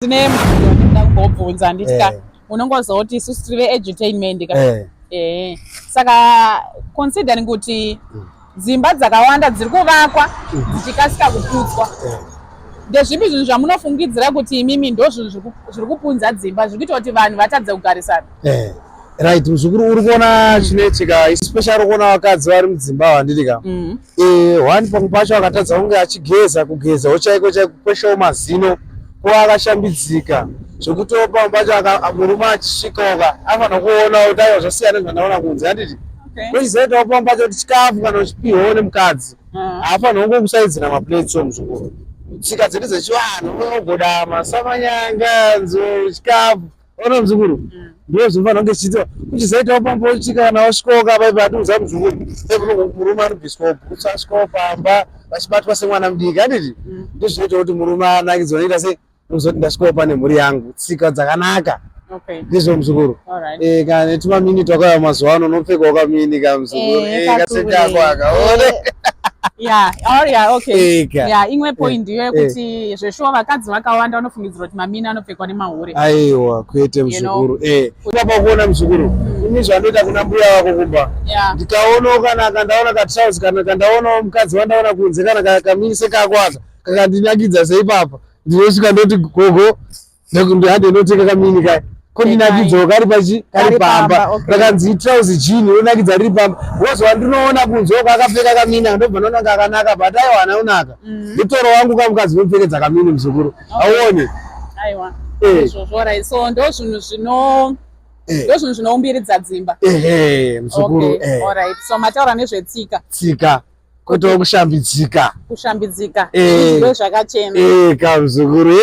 Tine mubvunzo wandinoda kumbobvunza handiti ka unongozoti isusu tiri veedutainment ka saka considering kuti dzimba dzakawanda dziri kuvakwa dzichikasika kuputswa, ndezvipi zvinhu zvamunofungidzira kuti imimi ndo zvinhu zviri kupunza dzimba, zviri kuita kuti vanhu vatadze kugarisana? Right, muzukuru, uri kuona chinoitika, especially kuona vakadzi vari mudzimba, handiti ka? One, pamwe pacho akatadza kunge achigeza, kugezawo chaiko chaiko, kukweshawo mazino, kuva akashambidzika, zvekuti pamwe pacho murume achisvikaoka anofanira kuona kuti aiwa, zvasiyana nezvandaona kunze, handiti? Kwechizoitawo pamwe pacho kuti chikafu kana uchipiwawo nemukadzi, haafanira kungokusaidzira maplates. Muzukuru, tsika dzedu dzechivanhu, unogodama samanyanga nzo chikafu ona, muzukuru. Ndo zvinofanira kunge zvichiitwa. Kuchizoitawo pamwe pacho kana wasvikawo paipa atiudza, muzukuru, murume anobviswawo bhutsu asvikawo pamba, vachibatwa semwana mudiki, handiti? Ndozvinoita kuti murume anakidzwa noita sei, nozoti ndasvikawo pane mhuri yangu, tsika dzakanaka. Ndizvo, muzukuru. Kana netumamini twakauya mazuva ano, unopfekawo kamini ka, muzukuru. Kakure. Kasekako aka, one. Yeah, oh, yeah, okay. Eka. Yeah, imwe point iyo yekuti zveshuwa vakadzi vakawanda vanofungidzira kuti mamini anopfekwa nemahure. Aiwa, kwete. Muzukuru, papa kuona, muzukuru, ini zvandoita kuna mbuya vako kumba, ndikaonawo kana kandaona katrausi, kana kandaonawo mukadzi wandaona kunze, kana kamini sekako aka kakandinakidza seipapa, ndinosvika ndoti, "Gogo, hande ndotenga kamini kaya." Kondinakidzawo kari pachi kari Kari pamba, pamba. Rakanzi itrausi jean, ronakidza riri pamba, because wandinoona kunze uko akapfeka kamini, ndobva ndaona kakanaka, but aiwa, haana kunaka. Mutoro wangu kamukadzi unopfekedza kamini, muzukuru, auone. Aiwa. Izvozvo, right. So ndo zvinhu zvino ndo zvinhu zvinoumbiridza dzimba. Ehe, muzukuru. Alright. So mataura nezvetsika. Tsika, kwetawo kushambidzika. Kushambidzika, zvive zvakachena. Eka, muzukuru, ye.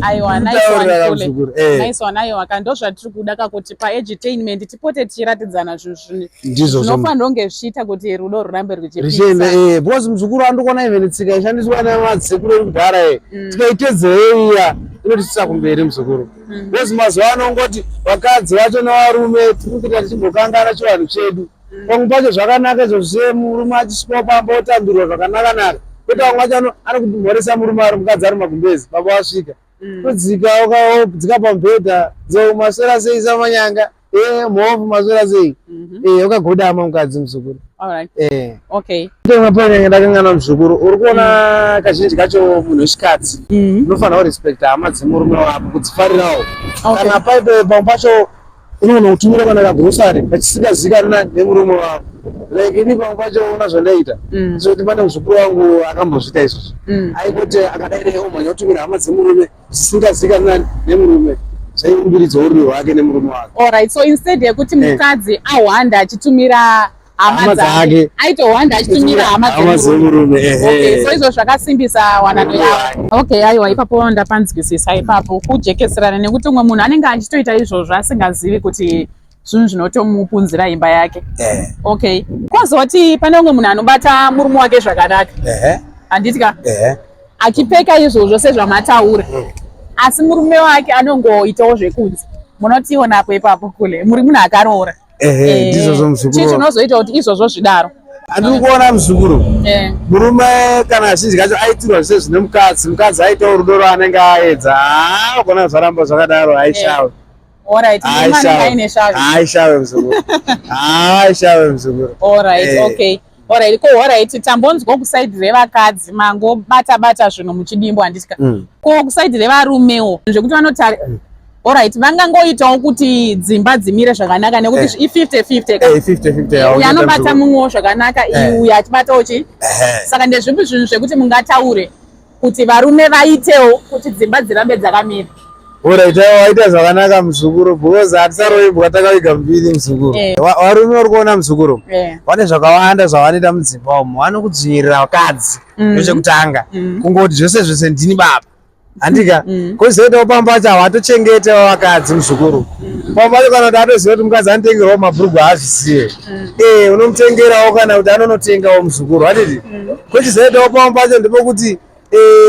Aiwa, nice one, Kutaurira Kule. muzukuru. Nice one. Aiwa ka, ndo zvatiri kuda kakuti paedutainment tipote tichiratidzana zvinhu Ndizvo zvinofanira kunge zvichiita kuti rudo rurambe richienda. ruchipisa. Because muzukuru, andikuona even tsika ishandiswa namadzikuru ekudhara, tikaitedzera iya, inotisisa kumberi, muzukuru. Because mazuva ano ungoti vakadzi vacho nevarume tiri kuita tichimbokangana chivanhu chedu. Pamwe pacho zvakanaka izvo zve murume achisvikawo pamba otambirwa zvakanaka-naka, kwete vamwe vacho anokumhoresa murume ari mukadzi ari magumbezi, baba wasvika, kudzika dzika pamubhedha, "Nzou, maswera sei? Samanyanga, mhofu, maswera sei?" Wakagodama mukadzi, muzukuru. Mapanyanga ndakangana, muzukuru. Uri kuona kazhinji kacho munhu wechikadzi unofanira kurespekta hama dzemurume wako, kudzifarirawo. Kana paipe pamwe pacho unogona kutumira kana kagrosari kachisingazikanwi nemurume wako. Like ini pamwe pacho una zvandaita, sekuti pane muzukuru wangu akambozviita izvozvo. Aingoti akadai omhanya kutumira hama dzemurume zvisingazikanwi nemurume, zvaiumbiridza uriri hwake nemurume wake. Alright, so instead yekuti mukadzi ahwanda achitumira hama Hama dzake, dzake. aitohwanda achitumira hama Hama dzemurume. dzemurume. Okay, so izvo zvakasimbisa wanano yavo. Okay, aiwa, ipapo ndapanzwisisa ipapo, kujekeserana, nekuti umwe munhu anenge achitoita izvozvo asingazivi kuti zvinhu zvinotomupunzira imba yake. Okay, kwozoti pane umwe munhu anobata murume wake zvakanaka, handiti ka? Achipfeka izvozvo sezvamataura, asi murume wake anongoitawo zvekunze. Munotionapo ipapo, kule muri munhu akaroora? Ehe, ndizvozvo, Chii muzukuru. chinozoita kuti izvozvo zvidaro? Andiri kuona, muzukuru, murume kana kazhinji kacho aitirwa zvese zvine mukadzi, mukadzi aitawo rudo rwaanenge aedza, haa, kona zvaramba zvakadaro, haishawe. Alright, murume anenge aine shavi. Haishawe, muzukuru, haishawe, muzukuru. Alright. Okay, alright, ko alright, tambonzwa kuside revakadzi, mangobata bata zvinhu muchidimbo, handiti ka? Ko kuside revarumewo, zvekuti vanotari, alright, vangangoitawo kuti dzimba dzimire zvakanaka, nekuti i50-50 ka? 50-50. Uyu anobata mumwewo zvakanaka, uyu achibatawo chi. Saka ndezvipi zvinhu zvekuti mungataure kuti varume vaitewo kuti dzimba dzirambe dzakamira? Alright, aiwa, waita zvakanaka, muzukuru, because hatisaroimbwa takaviga muviri, muzukuru. Varume vari kuona, muzukuru, vane zvakawanda zvavanoita mudzimba umu. Vanokudzvinyirira vakadzi, ndochekutanga. Kungoti zvese zvese ndini baba, handika? Kwozoitawo pamba pacho havatochengete vakadzi, muzukuru. Pamba pacho kana kuti atoziva kuti mukadzi anotengerwawo mabhurugwa, haazvizive. Unomutengerawo kana kuti anonotengawo, muzukuru, handiti? Kwechizoitawo pamba pacho ndepekuti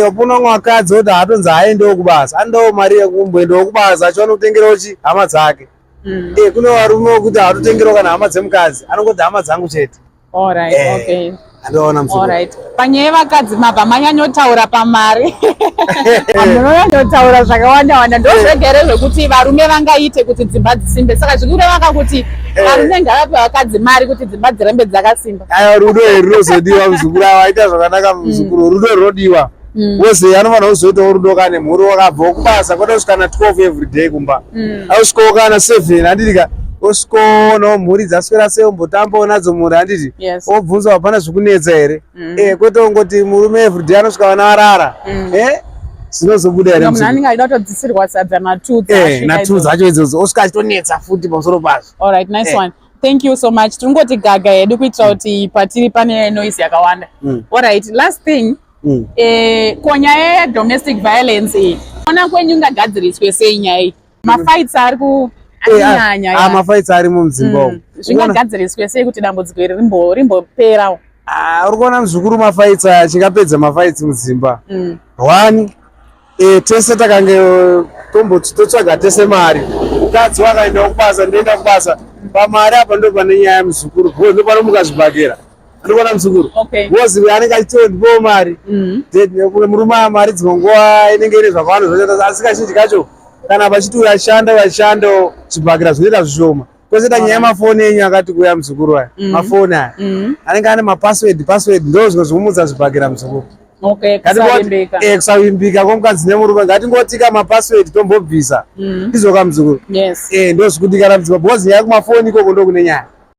wapona umwe vakadzi oti haatonzi haaendewo kubasa, anodawo mari yekumboendawo kubasa, achiwana kutengerawo chi hama dzake. Kune varume wekuti haatotengerawo kana hama dzemukadzi, anongoti hama dzangu chete. Alright, okay. Andoona muzukuru. Alright. Panyaya yevakadzi mabva manyanyotaura pamari. Munonyanyotaura zvakawanda wanda. Ndozvega here zvekuti varume vangaite kuti dzimba dzisimbe. Saka zviri kureva ka kuti eh. varume ngavape vakadzi mari kuti dzimba dzirambe dzakasimba. Ayo rudo here runozodiwa muzukuru awa aita zvakanaka muzukuru. Rudo runodiwa. Wose anofanira kuzoitawo rudo kane mhuri wakabva kubasa kwete kusvika na 12 every day kumba. Ausvikawo kana 7 handiti ka osvikawo mhuri dzaswera sei ombotambawo nadzo mhuri handiti obvunza hapana zvikunetsa here eh kwete ongoti murume every day anosvika vana varara eh zvinozobuda here munhu anenge achida kutodzisirwa sadza na2 eh na2 dzacho idzodzo osvika achitonetsa futi pamusoro pazvo all right nice one thank you so much tingoti gaga hedu kuitira kuti patiri pane noise yakawanda all right last thing Ko nyaya yedomestic violence iyi ona kwenyu ingagadziriswe sei nyaya iyi mafights ari kuanyanya eh, ah, mafights arimo mudzimba umu Zvingagadziriswe sei kuti dambudziko iri rimboperawo ah, uri kuona muzukuru mafights aya chingapedza mafights mudzimba One eh, tese takange tomboti totsvaga tese mari mukadzi wakaenda kubasa ndoenda kubasa pamari apa ndo pane nyaya muzukuru because ndo panomuka zvibhakera andikuona muzukuru because anenge achitiwo ndipowo mari murume mari dzimwe nguva inenge ine zvakawanda zvacho asi kazhinji kacho kana vachiti uyashanda uyashanda zvibhakera zvinoita zvishoma kwozoita nyaya yemafoni enyu akati kuuya muzukuru aya mafoni aya anenge ane mapassword password ndo zvimwe zvikumutsa zvibhakera muzukuru kusavimbika kwomukadzi nemurume ngatingotika mapassword tombobvisa ndizvo ka muzukuru ndo zvikudikana mudzimba because nyaya yekumafoni ikoko ndo kune nyaya.